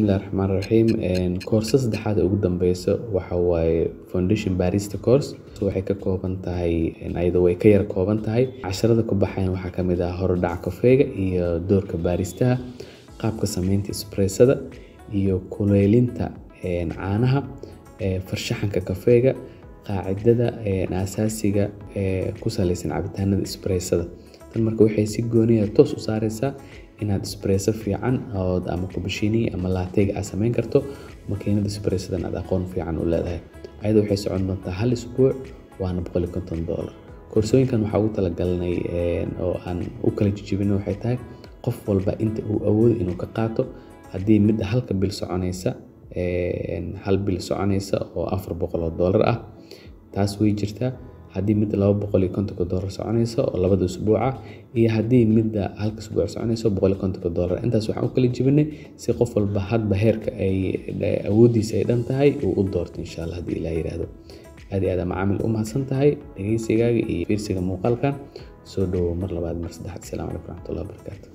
Bismillahi raxmaani raxiim. Koorso saddexaad ee ugu dambeysa waxa waaye Foundation Barista Course. Waxay ka kooban tahay, ayadoo way ka yar kooban tahay. Casharada ku baxayan waxaa ka mid ah horudhaca kafeega iyo doorka baaristaha, qaabka sameynta espressada iyo kuleylinta caanaha, farshaxanka kafeega, qaacidada aasaasiga ee ku saleysan cabitaanada espressada. Tan marka waxay si gooni ah toos u saareysaa inaad espresso fiican ood ama cappuccino ama latte aad sameyn karto, makiinada espressadana aad aqoon fiican u leedahay. Ayada waxay socon doontaa hal isbuuc, waana $150. Koorsooyinkan waxaa ugu talagalnay oo aan u kala jijibinay waxay tahay qof walba inta uu awoodo inuu ka qaato. Haddii midda halka bil soconaysa, hal bil soconaysa oo $400 ah, taas way jirtaa. Haddii midda $250 soconaysa oo labada usbuuc ah, iyo haddii midda halka usbuuc soconaysa $150, intaas waxaan u kala jibinay si qof walba hadba heerka ay awoodiisa ay dhan tahay uu u doorto, insha Allah, haddii Ilaah yiraahdo. Aad iyo aad macaamil u mahadsan tahay dhegeysigaaga iyo fiirsiga muuqaalkan. Soo dhowow mar labaad, mar saddexaad. Asalaamu calaykum waraxmatullahi wabarakaatu.